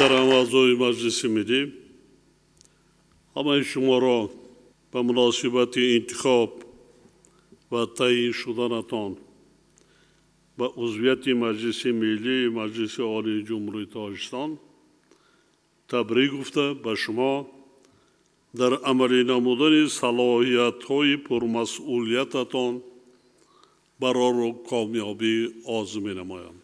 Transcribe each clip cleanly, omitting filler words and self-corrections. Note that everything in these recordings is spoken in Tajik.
Муҳтарам аъзои Маҷлиси Миллӣ, ҳамаи шуморо ба муносибати интихоб ва таъйин шуданатон ба узвияти Маҷлиси Миллии Маҷлиси Олии Ҷумҳурии Тоҷикистон табрик гуфта, ба шумо дар амалӣ намудани салоҳиятҳои пурмасъулиятатон барору комёбӣ орзу менамоям.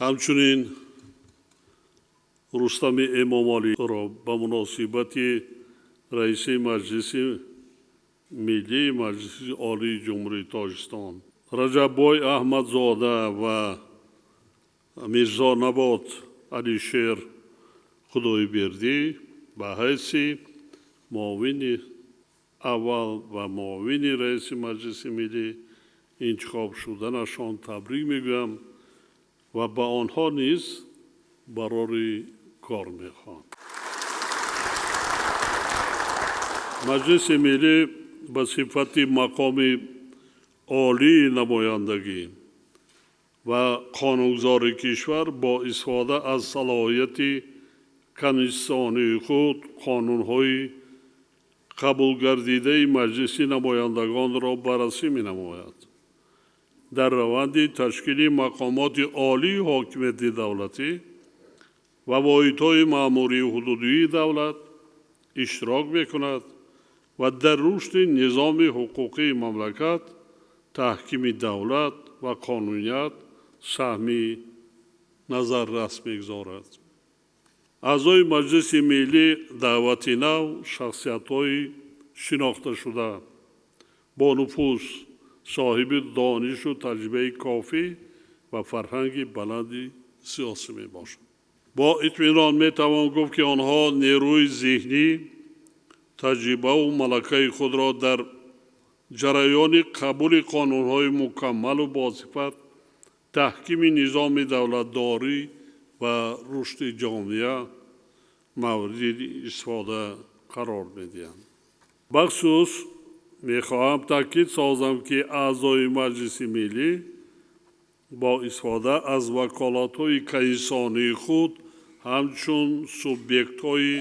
Ҳамчунин Рустами Эмомалиро ба муносибати раиси Маҷлиси Миллии Маҷлиси Олии Ҷумҳурии Тоҷикистон Раҷаббой Аҳмадзода ва Мирзо Набот Алишер Худойбердӣ ба ҳайси муовини аввал ва муовини раиси Маҷлиси Миллӣ интихоб шуданашон табрик мегӯям ва ба онҳо низ барори кор мехоҳам. Маҷлиси Миллӣ ба сифати мақоми олии намояндагӣ ва қонунгузори кишвар бо истифода аз салоҳияти конститутсионии худ қонунҳои қабулгардидаи Маҷлиси намояндагонро баррасӣ менамояд. Дар раванди ташкили мақомоти олии ҳокимияти давлатӣ ва воҳидҳои маъмурию ҳудудии давлат иштирок мекунад ва дар рушди низоми ҳуқуқии мамлакат, таҳкими давлат ва қонуният саҳми назаррас мегузорад. Аъзои Маҷлиси Миллӣ даъвати нав шахсиятҳои шинохташуда, бо нуфуз, соҳиби донишу таҷрибаи кофӣ ва фарҳанги баланди сиёсӣ мебошанд. Бо итминон метавон гуфт, ки онҳо нерӯи зеҳнӣ, таҷрибаву малакаи худро дар ҷараёни қабули қонунҳои мукаммалу босифат, таҳкими низоми давлатдорӣ ва рушди ҷомеа мавриди истифода қарор медиҳанд. Бахусус мехоҳам таъкид созам, ки аъзои Маҷлиси Миллӣ бо истифода аз ваколатҳои конститутсионии худ ҳамчун субъектҳои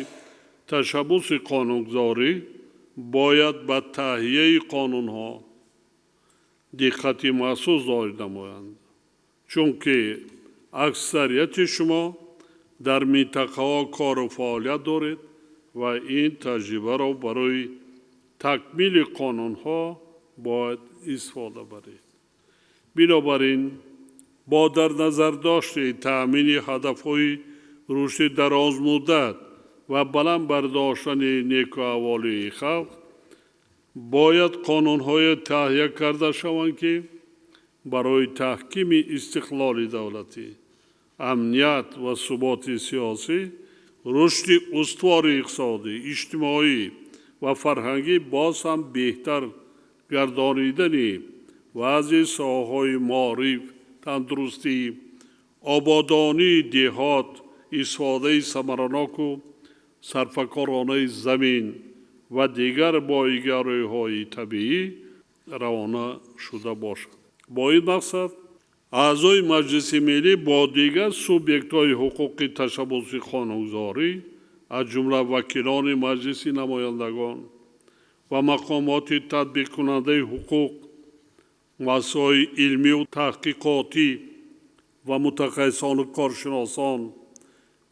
ташаббуси қонунгузорӣ бояд ба таҳияи қонунҳо диққати махсус зоҳир намоянд, чунки аксарияти шумо дар минтақаҳо кору фаъолият доред ва ин таҷрибаро барои такмили қонунҳо бояд истифода баред. Бинобар ин, бо дар назардошти таъмини ҳадафҳои рушди дарозмуддат ва баланд бардоштани некӯаҳволии халқ, бояд қонунҳое таҳия карда шаванд, ки барои таҳкими истиқлоли давлатӣ, амният ва суботи сиёсӣ, рушди устувори иқтисодӣ, иҷтимоӣ ва фарҳангӣ боз ҳам беҳтар гардонидани вазъи соҳаҳои маориф, тандурустӣ, ободонии деҳот, истифодаи самараноку сарфакоронаи замин ва дигар боигариҳои табиӣ равона шуда бошад. Бо ин мақсад аъзои Маҷлиси Миллӣ бо дигар субъектҳои ҳуқуқи ташаббуси қонунгузорӣ, аз ҷумла вакилони Маҷлиси намояндагон ва мақомоти татбиқкунандаи ҳуқуқ, муассисаҳои илмию таҳқиқотӣ ва мутахассисону коршиносон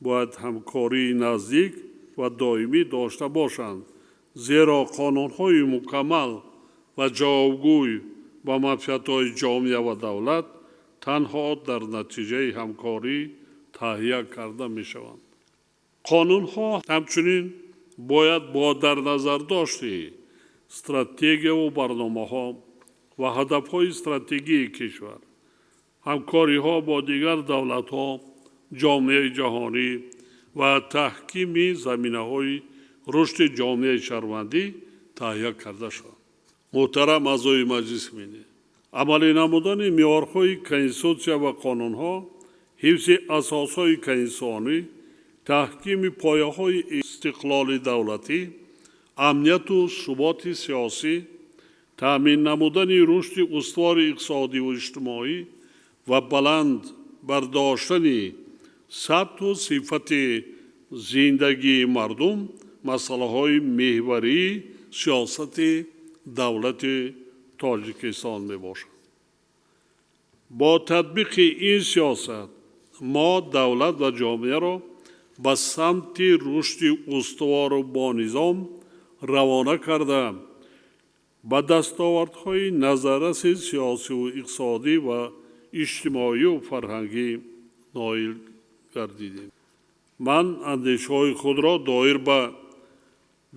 бояд ҳамкории наздик ва доимӣ дошта бошанд, зеро қонунҳои мукаммал ва ҷавобгӯй ба манфиатҳои ҷомеа ва давлат танҳо дар натиҷаи ҳамкорӣ таҳия карда мешаванд. Қонунҳо ҳамчунин бояд бо дар назардошти стратегияву барномаҳо ва ҳадафҳои стратегии кишвар, ҳамкориҳо бо дигар давлатҳо, ҷомеаи ҷаҳонӣ ва таҳкими заминаҳои рушди ҷомеаи шаҳрвандӣ таҳия карда шаванд. Муҳтарам аъзои Маҷлиси Миллӣ, амалӣ намудани меъёрҳои конститутсия ва қонунҳо, ҳифзи асосҳои конститутсионӣ, таҳкими пояҳои истиқлоли давлатӣ, амнияту суботи сиёсӣ, таъмин намудани рушди устувори иқтисодиву иҷтимоӣ Ва баланд бардоштани сатҳу сифати зиндагии мардум масъалаҳои меҳварии сиёсати давлати Тоҷикистон мебошад. Бо татбиқи ин сиёсат мо давлат ва ҷомеаро ба самти рушди устувору бонизом равона карда, ба дастовардҳои назарраси сиёсиву иқтисодӣ ва иҷтимоию фарҳангӣ ноил гардидем. Ман андешаҳои худро доир ба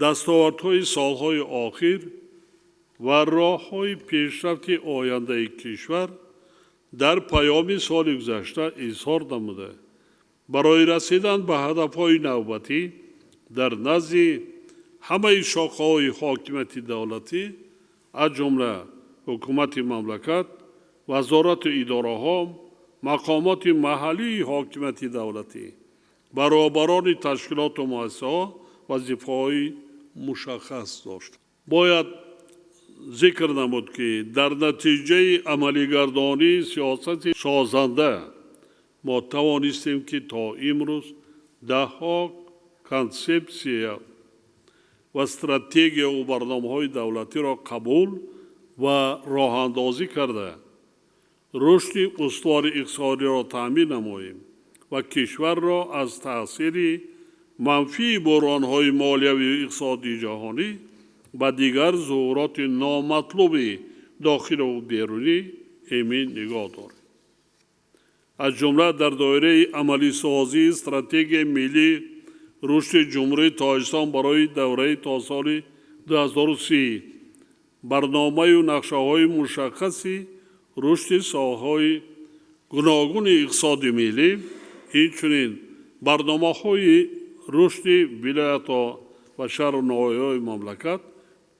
дастовардҳои солҳои охир ва роҳҳои пешрафти ояндаи кишвар дар паёми соли гузашта изҳор намуда, барои расидан ба ҳадафҳои навбатӣ дар назди ҳамаи шохаҳои ҳокимияти давлатӣ, аз ҷумла ҳукумати мамлакат, вазорату идораҳо, мақомоти маҳаллии ҳокимияти давлатӣ, баробарони ташкилоту муассисаҳо вазифаҳои мушаххас дошт. Бояд зикр намуд, ки дар натиҷаи амалигардонии сиёсати созанда мо тавонистем, ки то имрӯз даҳҳо консепсия ва стратегияву барномаҳои давлатиро қабул ва роҳандозӣ карда, рушди устувори иқтисодиро таъмин намоем ва кишварро аз таъсири манфии буҳронҳои молиявию иқтисодии ҷаҳонӣ ба дигар зуҳуроти номатлуби дохилу берунӣ эмин нигоҳ дорем. Аз ҷумла дар доираи амалисозии стратегияи миллии рушди Ҷумҳурии Тоҷикистон барои давраи то соли 2030 барномаю нақшаҳои мушаххаси рушди соҳаҳои гуногуни иқтисоди миллӣ, инчунин барномаҳои рушди вилоятҳо ва шаҳру ноҳияҳои мамлакат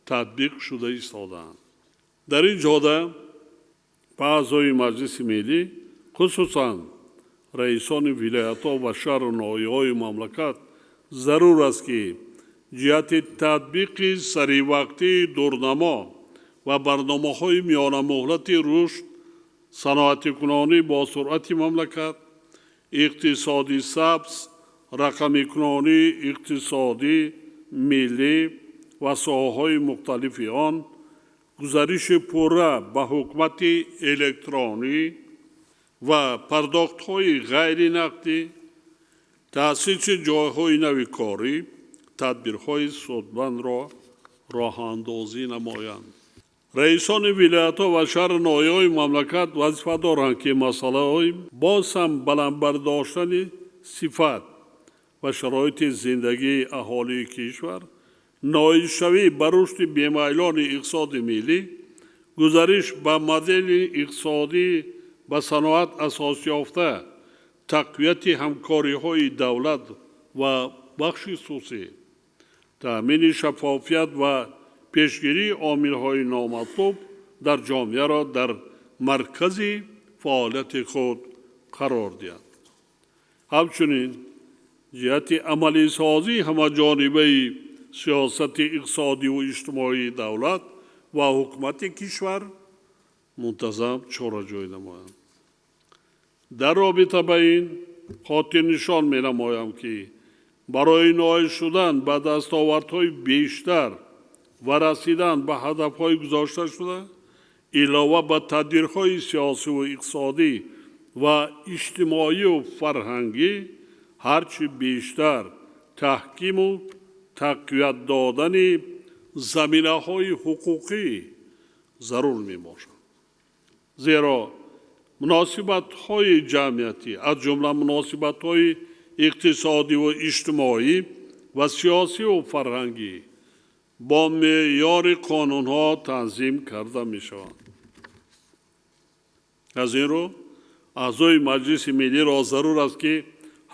татбиқ шуда истодаанд. Дар ин ҷода ба аъзои Маҷлиси Миллӣ, хусусан раисони вилоятҳо ва шаҳру ноҳияҳои мамлакат зарур аст, ки ҷиҳати татбиқи саривақтии дурнамо ва барномаҳои миёнамуҳлати рушд, саноатикунонӣ бо суръати мамлакат, иқтисоди сабз, рақамикунонии иқтисодӣ миллӣ ва соҳаҳои мухталифи он, гузариши пурра ба ҳукумати электронӣ ва пардохтҳои ғайринақдӣ, таъсиси ҷойҳои нави корӣ тадбирҳои судмандро роҳандозӣ намоянд. Раисони вилоятҳо ва шаҳру ноҳияҳои мамлакат вазифа доранд, ки масъалаҳои боз ҳам баланд бардоштани сифат ва шароити зиндагии аҳолии кишвар, ноилшавӣ ба рушди бемайлони иқтисоди миллӣ, гузариш ба модели иқтисодӣ ба саноат асос ёфта, тақвияти ҳамкориҳои давлат ва бахши хусусӣ, таъмини шаффофият ва пешгирии омилҳои номатлуб дар ҷомеаро дар маркази фаъолияти худ қарор диҳад. Ҳамчунин ҷиҳати амалисозии ҳамаҷонибаи сиёсати иқтисодиву иҷтимоии давлат ва ҳукумати кишвар мунтазам чораҷӯӣ намоянд. Дар робита ба ин хотирнишон менамоям, ки барои ноил шудан ба дастовардҳои бештар ва расидан ба ҳадафҳои гузошташуда, илова ба тадбирҳои сиёсиву иқтисодӣ ва иҷтимоию фарҳангӣ, ҳарчи бештар таҳкиму тақвият додани заминаҳои ҳуқуқӣ зарур мебошад. Зеро муносибатҳои ҷамъиятӣ, аз ҷумла муносибатҳои иқтисодиву иҷтимоӣ ва сиёсиву фарҳангӣ бо меъёри қонунҳо танзим карда мешаванд. Аз ин рӯ аъзои Маҷлиси Миллиро зарур аст, ки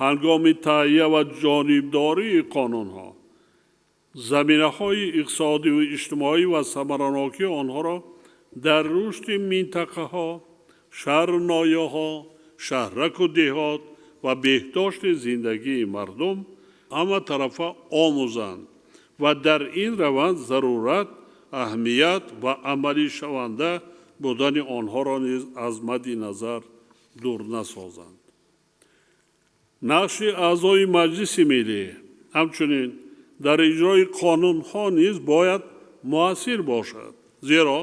ҳангоми таҳия ва ҷонибдории қонунҳо заминаҳои иқтисодиву иҷтимоӣ ва самаранокии онҳоро дар рушди минтақаҳо, шаҳру ноҳияҳо, шаҳраку деҳот ва беҳдошти зиндагии мардум ҳаматарафа омӯзанд ва дар ин раванд зарурат, аҳамият ва амалишаванда будани онҳоро низ аз мадди назар дур насозанд. Нақши аъзои Маҷлиси Миллӣ ҳамчунин дар иҷрои қонунҳо низ бояд муассир бошад, зеро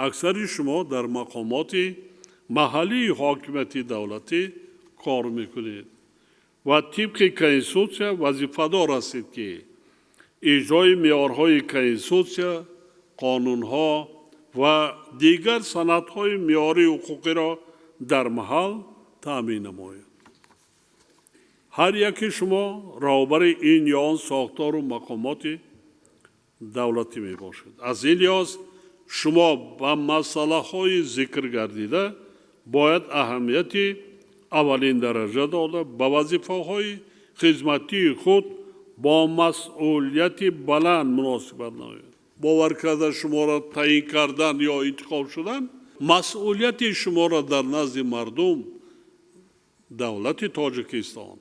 аксари шумо дар мақомоти маҳаллии ҳокимияти давлатӣ кор мекунед ва тибқи Конститутсия вазифадор ҳастед, ки иҷрои меъёрҳои Конститутсия, қонунҳо ва дигар санадҳои меъёрии ҳуқуқиро дар маҳал таъмин намоед. Ҳар яке шумо роҳбари ин ё он сохтору мақомоти давлатӣ мебошед. Аз ин лиҳоз шумо ба масъалаҳои зикр гардида бояд аҳамияти аввалин дараҷа дода, ба вазифаҳои хизматии худ бо масъулияти баланд муносибат намоед. Бовар карда шуморо таъин кардан ё интихоб шудан, масъулияти шуморо дар назди мардум, давлати Тоҷикистон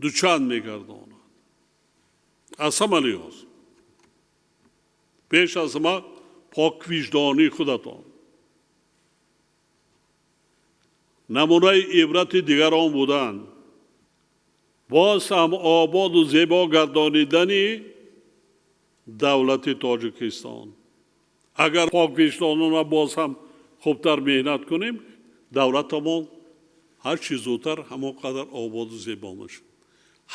дучанд мегардонад. Аз ҳама лиҳоз пеш аз ҳама поквиҷдонии худатон, намунаи ибрати дигарон будан, боз ҳам ободу зебо гардонидани давлати Тоҷикистон. Агар поквиҷдонона боз ҳам хубтар меҳнат кунем, давлатамон ҳар чӣ зудтар ҳамон қадар ободу зебо мешавад,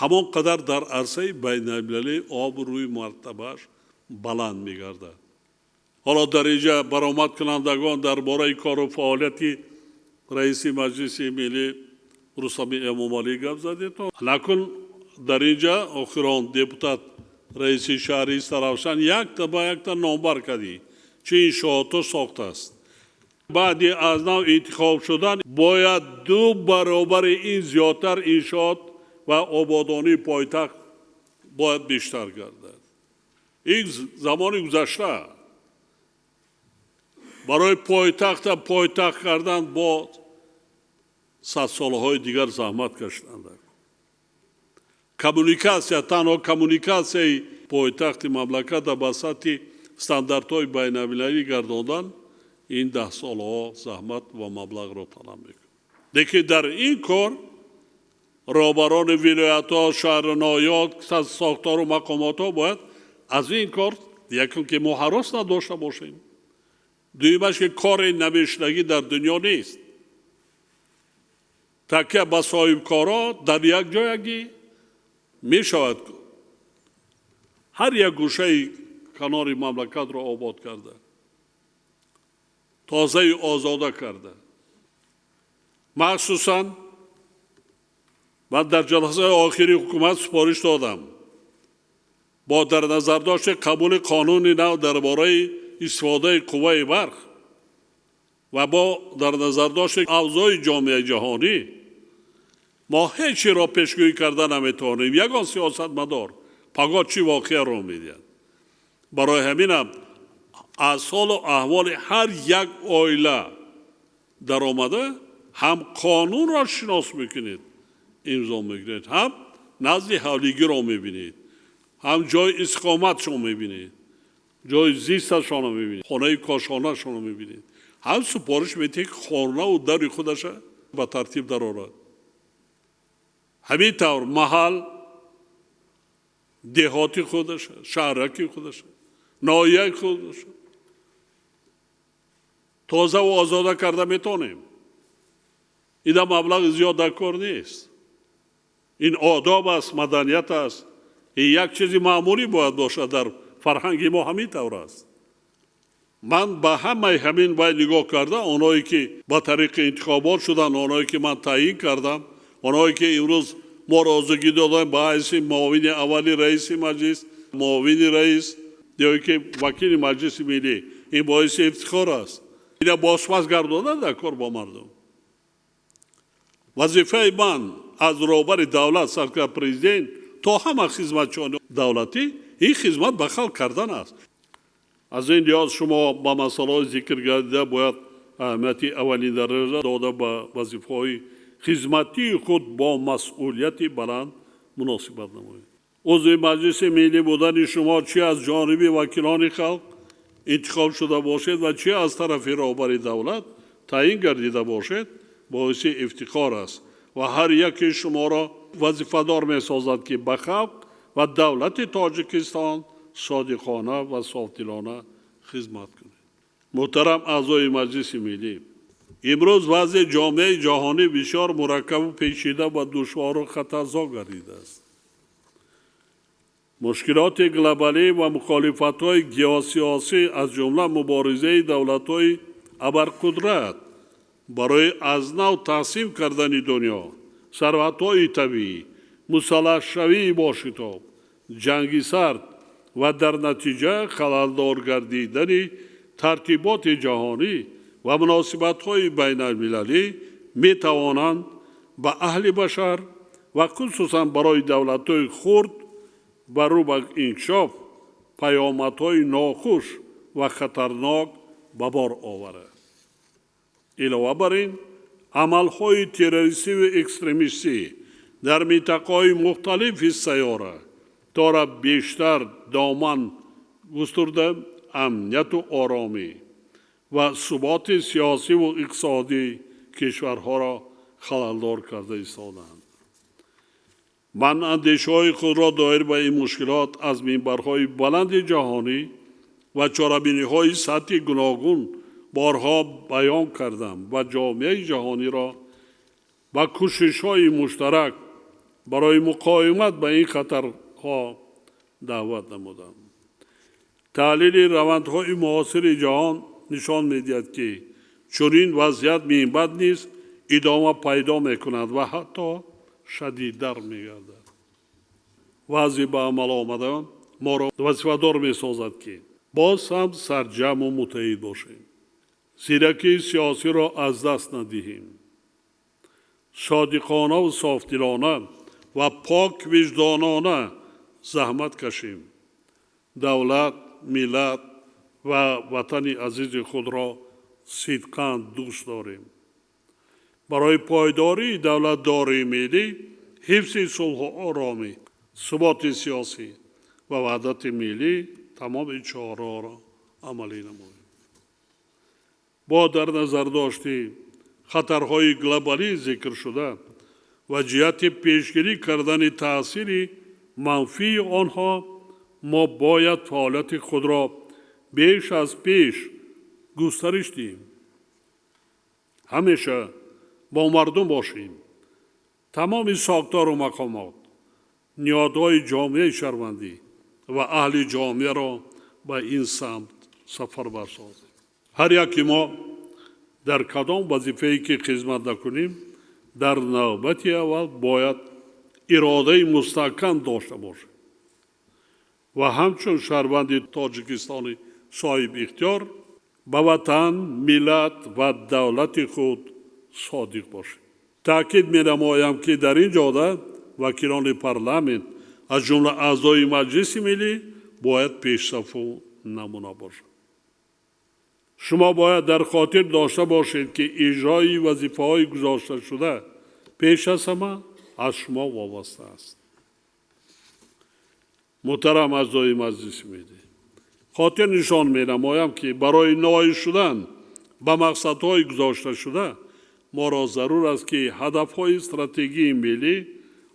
ҳамон қадар дар арсаи байналмилалӣ обрӯи мартабааш баланд мегардад. Ҳоло дар инҷа баромадкунандагон дар бораи кору фаъолияти раиси Маҷлиси Миллӣ Рустами Эмомалӣ гап задед. Накун дар инҷа охирон депутат раиси шаҳри Истаравшан якта ба якта номбар кардӣ, чӣ иншоото сохтааст. Баъди аз нав интихоб шудан бояд 2 баробари ин зиёдтар иншоот ва ободонии пойтахт бояд бештар гардад. Ин замони гузашта барои пойтахта пойтахт кардан бо садсолаҳои дигар заҳмат кашиданд. Коммуникатсия, танҳо коммуникатсияи пойтахти мамлакатро ба сатҳи стандартҳои байналмилалӣ гардондан ин даҳсолаҳо заҳмат ва маблағро талаб мекунад. Лекин дар ин кор роҳбарони вилоятҳо, шаҳру ноҳиёт, сохтору мақомотҳо бояд аз ин кор якум ки мо ҳарос надошта бошем, дуюмаш ки кори намешудагӣ дар дунё нест. Такя ба соҳибкоро дар як ҷоягӣ мешавад ҳар як гӯшаи канори мамлакатро обод карда, тозаю озода карда. Махсусан ман дар ҷаласаи охири ҳукумат супориш додам бо дар назардошти қабули қонуни нав дар бораи истифодаи қувваи барқ ва бо дар назардошти авзои ҷомеаи ҷаҳонӣ мо ҳеҷ чиро пешгӯӣ карда наметавонем. Ягон сиёсатмадор пагоҳ чӣ воқеа рӯ медиҳад. Барои ҳаминам аз ҳолу аҳволи ҳар як оила даромада ҳам қонунро шинос мекунед, имзо мекунед, ҳам назди ҳавлигиро мебинед, ҳам ҷои истиқоматшон мебинед, ҷои зисташонро мебинед, хонаи кошонашонро мебинед, ҳам супориш медиҳед, ки хонаву дари худаша ба тартиб дарорад. Ҳамин тавр маҳал, деҳоти худаша, шаҳраки худаша, ноҳияи худаша тозаву озода карда метавонем. Ина маблағи зиёд дар кор нест. Ин одоб аст, маданият аст. Ин як чизи маъмулӣ бояд бошад, дар фарҳанги мо ҳамин тавр аст. Ман ба ҳамаи ҳамин вай нигоҳ карда, онҳое ки ба тариқи интихобот шуданд, онҳое ки ман таъин кардам, онҳое ки имрӯз мо розигӣ додем ба ҳайси муовини аввали раиси маҷлис, муовини раис ё ки вакили Маҷлиси Миллӣ, ин боиси ифтихор аст. Ина бозпас гардонад дар кор бо мардум. Вазифаи ман аз роҳбари давлат саркар президент то ҳама хизматчиёни давлатӣ ин хизмат ба халқ кардан аст. Аз ин лиҳоз шумо ба масъалаҳои зикр гардида бояд аҳамияти аввалин дараҷа дода ба вазифаҳои хизматии худ бо масъулияти баланд муносибат намоед. Узви Маҷлиси Миллӣ будани шумо чи аз ҷониби вакилони халқ интихоб шуда бошед ва чи аз тарафи роҳбари давлат таъин гардида бошед, Боиси ифтихор аст ва ҳар яки шуморо вазифадор месозад, ки ба халқ ва давлати Тоҷикистон содиқона ва софдилона хизмат кунед. Муҳтарам аъзои Маҷлиси Миллӣ, имрӯз вазъи ҷомеаи ҷаҳонӣ бисёр мураккабу печида ва душвору хатарзо гардидааст. Мушкилоти глобалӣ ва мухолифатҳои геосиёсӣ, аз ҷумла муборизаи давлатҳои абарқудрат барои аз нав тақсим кардани дунё, сарватҳои табиӣ, мусаллаҳшавии бошитоб, ҷанги сард ва дар натиҷа халалдор гардидани тартиботи ҷаҳонӣ ва муносибатҳои байналмилалӣ метавонанд ба аҳли башар ва хусусан барои давлатҳои хурд ва рӯ ба инкишоф паёмадҳои нохуш ва хатарнок ба бор оварад. Илова бар ин, амалҳои террористиву экстремистӣ дар минтақаҳои мухталифи сайёра тора бештар доман густурда, амнияту оромӣ ва суботи сиёсиву иқтисодии кишварҳоро халалдор карда истодаанд. Ман андешаҳои худро доир ба ин мушкилот аз минбарҳои баланди ҷаҳонӣ ва чорабиниҳои сатҳи гуногун борҳо баён кардам ва ҷомеаи ҷаҳониро ба кӯшишҳои муштарак барои муқовимат ба ин хатарҳо даъват намудам. Таҳлили равандҳои муосири ҷаҳон нишон медиҳад, ки чунин вазъият минбаъд низ идома пайдо мекунад ва ҳатто шадидтар мегардад. Вазъи ба амал омада моро вазифадор месозад, ки боз ҳам сарҷамъу муттаҳид бошем, зиракии сиёсиро аз даст надиҳем, содиқонаву софдилона ва поквиҷдонона заҳмат кашем, давлат, миллат ва ватани азизи худро сидқан дӯст дорем, барои пойдории давлатдории миллӣ, ҳифзи сулҳу оромӣ, суботи сиёсӣ ва ваҳдати миллӣ тамоми чораҳоро амалӣ намоем. Бо дар назардошти хатарҳои глобалӣ зикршуда ва ҷиҳати пешгирӣ кардани таъсири манфии онҳо, мо бояд фаъолияти худро беш аз пеш густариш диҳем, ҳамеша бо мардум бошем, тамоми сохтору мақомот, ниҳодҳои ҷомеаи шаҳрвандӣ ва аҳли ҷомеаро ба ин самт сафарбар созем. Ҳар яки мо дар кадом вазифае ки хизмат накунем, дар навбати аввал бояд иродаи мустаҳкам дошта бошем ва ҳамчун шаҳрванди Тоҷикистони соҳибихтиёр ба ватан, миллат ва давлати худ содиқ бошем. Таъкид менамоям, ки дар ин ҷода вакилони парламент, аз ҷумла аъзои Маҷлиси Миллӣ, бояд пешсафу намуна бошанд. Шумо бояд дар хотир дошта бошед, ки иҷрои вазифаҳои гузошташуда пеш аз ҳама аз шумо вобаста аст. Муҳтарам аъзои Маҷлиси Миллӣ, хотир нишон менамоям, ки барои ноил шудан ба мақсадҳои гузошташуда моро зарур аст, ки ҳадафҳои стратегии миллӣ,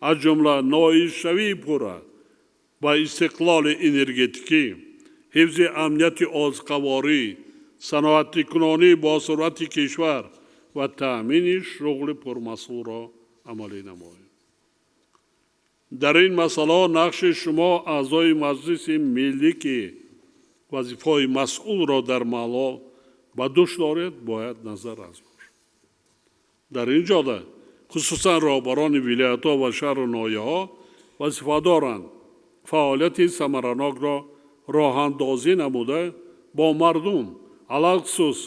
аз ҷумла ноилшавии пурра ба истиқлоли энергетикӣ, ҳифзи амнияти озуқаворӣ, саноатикунонии босуръати кишвар ва таъмини шуғли пурмасъулро амалӣ намоем. Дар ин масъалаҳо нақши шумо, аъзои Маҷлиси Миллӣ, ки вазифаҳои масъулро дар маҳаллҳо ба дӯш доред, бояд назаррас бошад. Дар ин ҷода хусусан роҳбарони вилоятҳо ва шаҳру ноҳияҳо вазифадоранд фаъолияти самаранокро роҳандозӣ намуда, бо мардум, алалхусус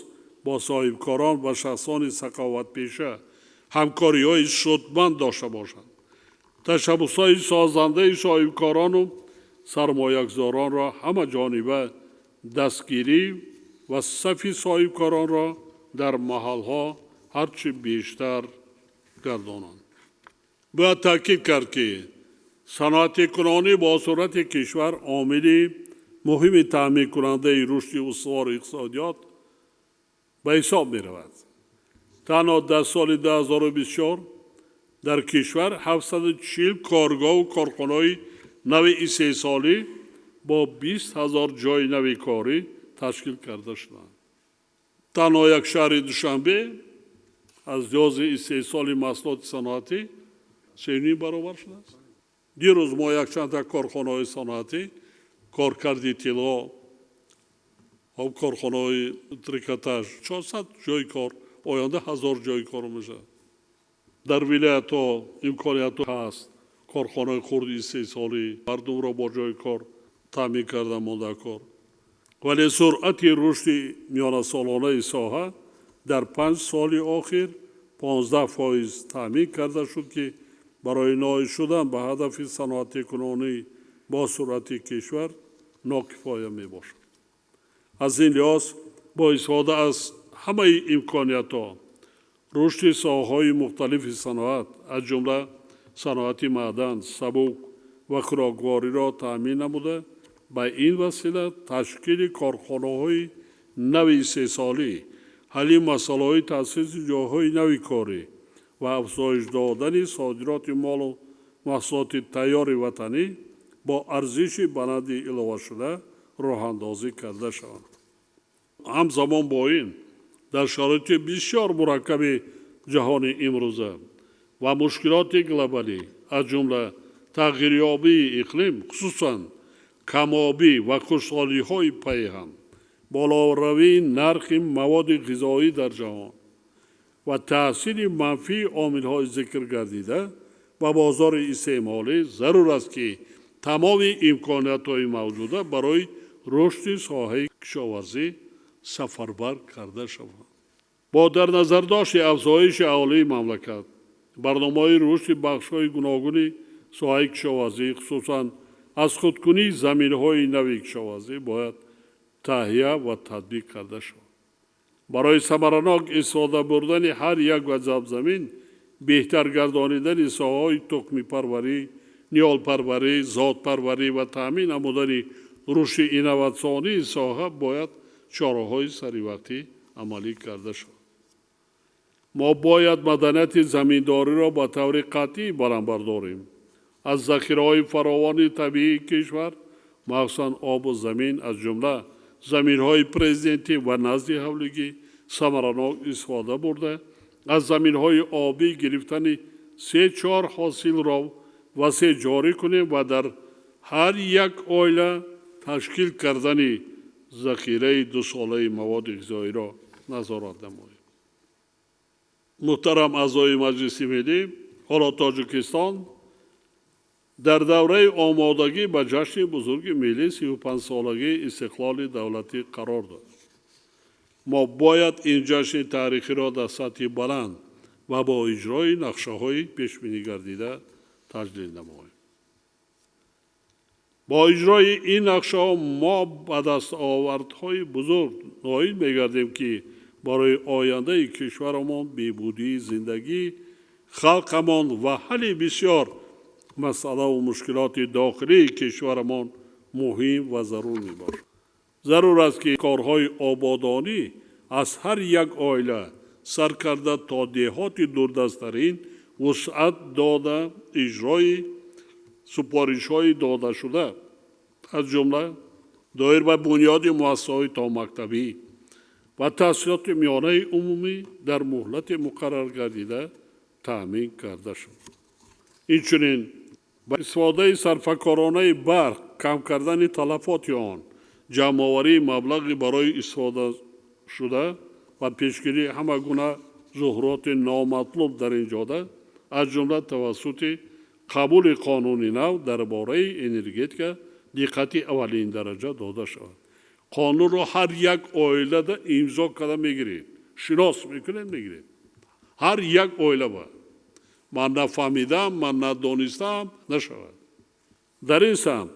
бо соҳибкорон ва шахсони саховатпеша ҳамкориҳои судманд дошта бошанд, ташаббусҳои созандаи соҳибкорону сармоягузоронро ҳамаҷониба дастгирӣ ва сафи соҳибкоронро дар маҳалҳо ҳарчи бештар гардонанд. Бояд таъкид кард, ки саноатикунонӣ бо суръати кишвар омили муҳими таъминкунандаи рушди устувори иқтисодиёт ба ҳисоб меравад. Танҳо дар соли 2024 дар кишвар 740 коргоҳу корхонаҳои нави истеҳсолӣ бо 20 ҳазор ҷойи нави корӣ ташкил карда шуданд. Танҳо як шаҳри Душанбе аз лиҳози истеҳсоли маҳсулоти саноатӣ 3,5 баробар шудааст. Дирӯз мо якчандта корхонаҳои саноатӣ, коркарди тилло, корхонаҳои трикотаж, 400 ҷойи кор, оянда 1000 ҷойи кор мешавад. Дар вилоятҳо имкониятҳо ҳаст, корхонаҳои хурди истеҳсолӣ мардумро бо ҷойи кор таъмин карда монда кор. Вале суръати рушди миёнасолонаи соҳа дар 5 соли охир 15% таъмин карда шуд, ки барои ноил шудан ба ҳадафи саноатикунонӣ бо суръати кишвар нокифоя мебошад. Аз ин лиҳоз бо истифода аз ҳамаи имкониятҳо рушди соҳаҳои мухталифи саноат, аз ҷумла саноати маъдан, сабук ва хӯроквориро таъмин намуда, ба ин васила ташкили корхонаҳои нави истеҳсолӣ, ҳалли масъалаҳои таъсиси ҷойҳои нави корӣ ва афзоиш додани содироти молу маҳсулоти тайёри ватанӣ бо арзиши баланди иловашуда роҳандозӣ карда шаванд. Ҳамзамон бо ин дар шароити бисёр мураккаби ҷаҳони имрӯза ва мушкилоти глобалӣ, аз ҷумла тағйирёбии иқлим, хусусан камобӣ ва хушҳолиҳои пайҳам, болоравии нархи маводи ғизоӣ дар ҷаҳон ва таъсири манфии омилҳои зикр гардида ба бозори истеъмолӣ, зарур аст, ки тамоми имкониятҳои мавҷуда барои рушди соҳаи кишоварзӣ сафарбар карда шаванд. Бо дар назардошти афзоиши аҳолии мамлакат, барномаҳои рушди бахшҳои гуногуни соҳаи кишоварзӣ, хусусан аз худкунии заминҳои нави кишоварзӣ бояд таҳия ва татбиқ карда шавад. Барои самаранок истифода бурдани ҳар як ваҷаб замин, беҳтар гардонидани соҳаҳои тухмипарварӣ, ниҳолпарварӣ, зотпарварӣ ва таъмин намудани рушди инноватсионии соҳа бояд чораҳои саривақтӣ амалӣ карда шавад. Мо бояд маданияти заминдориро ба таври қатъӣ баланд бардорем. Аз захираҳои фаровони табиии кишвар, махсусан обу замин, аз ҷумла заминҳои президентӣ ва назди ҳавлигӣ самаранок истифода бурда, аз заминҳои обӣ гирифтани 3-4 ҳосилро васеъ ҷорӣ кунем ва дар ҳар як оила ташкил кардани захираи дусолаи маводи ғизоиро назорат намоем. Муҳтарам аъзои Маҷлиси Миллӣ, ҳоло Тоҷикистон дар давраи омодагӣ ба ҷашни бузурги миллӣ 35-солагии истиқлоли давлатӣ қарор дорад. Мо бояд ин ҷашни таърихиро дар сатҳи баланд ва бо иҷрои нақшаҳои пешбинӣ гардида таҷлил намоем. Бо иҷрои ин нақшаҳо мо ба дастовардҳои бузург ноил мегардем, ки барои ояндаи кишварамон, беҳбудии зиндагии халқамон ва ҳалли бисёр масъалаву мушкилоти дохилии кишварамон муҳим ва зарур мебошад. Зарур аст, ки корҳои ободонӣ аз ҳар як оила сар карда то деҳоти дурдасттарин вусъат дода, иҷрои супоришҳои додашуда, аз ҷумла доир ба бунёди муассисаҳои томактабӣ ва таҳсилоти миёнаи умумӣ дар муҳлати муқарраргардида таъмин карда шуд. Инчунин ба истифодаи сарфакоронаи барқ, кам кардани талафоти он, ҷамъоварии маблағи барои истифодашуда ва пешгирии ҳама гуна зуҳуроти номатлуб дар ин ҷода, аз ҷумла тавассути қабули қонуни нав дар бораи энергетика диққати аввалиндараҷа дода шавад. Қонунро ҳар як оилада имзо карда мегиред, шинос мекунед, мегиред. Ҳар як оила бояд. Ман нафаҳмидам, ман надонистам нашавад. Дар ин самт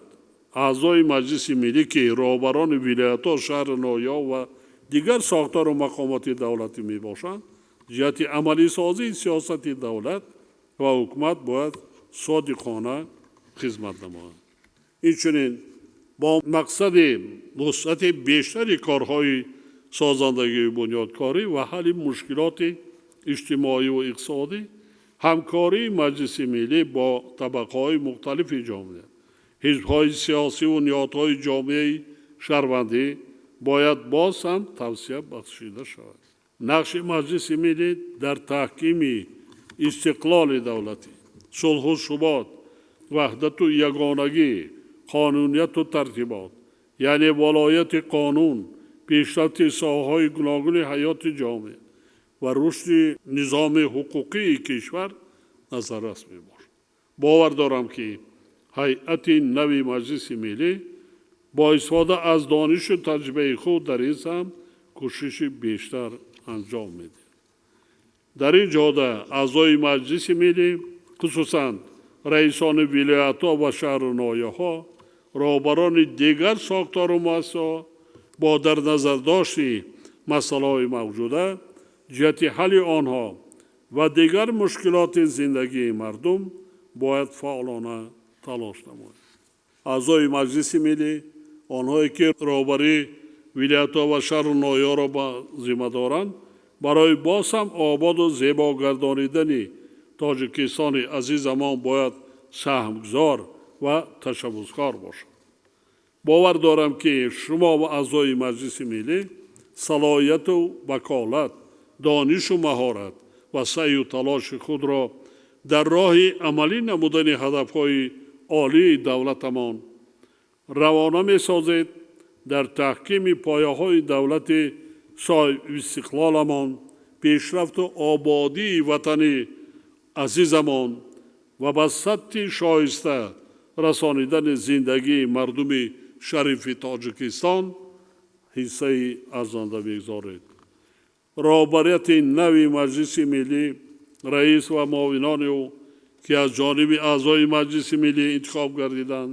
аъзои Маҷлиси Миллӣ, ки роҳбарони вилоятҳо, шаҳру ноҳияҳо ва дигар сохтору мақомоти давлатӣ мебошанд, ҷиҳати амалисозии сиёсати давлат ва ҳукумат бояд содиқона хизмат намоянд. Инчунин бо мақсади вусъати бештари корҳои созандагию бунёдкорӣ ва ҳалли мушкилоти иҷтимоӣ ва иқтисодӣ, ҳамкории Маҷлиси Миллӣ бо табақаҳои мухталифи ҷомеа, ҳизбҳои сиёсӣ ва ниҳодҳои ҷомеаи шаҳрвандӣ бояд боз ҳам тавсеа бахшида шавад. Нақши Маҷлиси Миллӣ дар таҳкими истиқлоли давлатӣ, сулҳу субот, ваҳдату ягонагӣ, қонунияту тартибот, яъне волояти қонун, пешрафти соҳаҳои гуногуни ҳаёти ҷомеа ва рушди низоми ҳуқуқии кишвар назаррас мебошад. Бовар дорам, ки ҳайати нави Маҷлиси Миллӣ бо истифода аз донишу таҷрибаи худ дар ин самт кӯшиши бештар анҷом медиҳад. Дар ин ҷода аъзои Маҷлиси Миллӣ, хусусан раисони вилоятҳо ва шаҳру ноҳияҳо, роҳбарони дигар сохтору муассисаҳо бо дар назардошти масъалаҳои мавҷуда ҷиҳати ҳалли онҳо ва дигар мушкилоти зиндагии мардум бояд фаъолона талош намоянд. Аъзои Маҷлиси Миллӣ, онҳое ки роҳбарии вилоятҳо ва шаҳру ноҳияҳоро ба зимма доранд, барои боз ҳам ободу зебо гардонидани Тоҷикистони азизамон бояд саҳмгузор ва ташаббускор бошанд. Бовар дорам, ки шумо ва аъзои Маҷлиси Миллӣ салоҳияту ваколат, донишу маҳорат ва саъю талоши худро дар роҳи амалӣ намудани ҳадафҳои олии давлатамон равона месозед, дар таҳкими пояҳои давлати соҳибистиқлоламон, пешрафту ободии ватани азизамон ва ба сатҳи шоиста расонидани зиндагии мардуми шарифи Тоҷикистон ҳиссаи арзанда мегузоред. Роҳбарияти нави Маҷлиси Миллӣ, раис ва муовинони ӯ, ки аз ҷониби аъзои Маҷлиси Миллӣ интихоб гардиданд,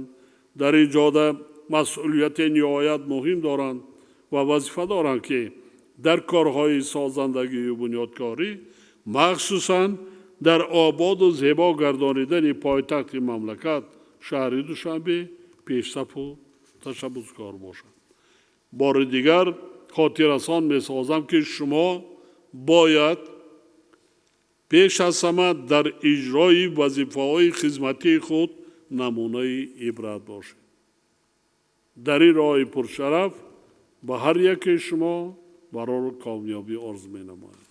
дар ин ҷода масъулияти ниҳоят муҳим доранд ва вазифа доранд, ки дар корҳои созандагию бунёдкорӣ, махсусан дар ободу зебо гардонидани пойтахти мамлакат, шаҳри Душанбе, пешсафу ташаббускор бошанд. Бори дигар хотиррасон месозам, ки шумо бояд пеш аз ҳама дар иҷрои вазифаҳои хизматии худ намунаи ибрат бошед. Дар ин роҳи пуршараф ба ҳар яке шумо барору комёбӣ орзу менамоям.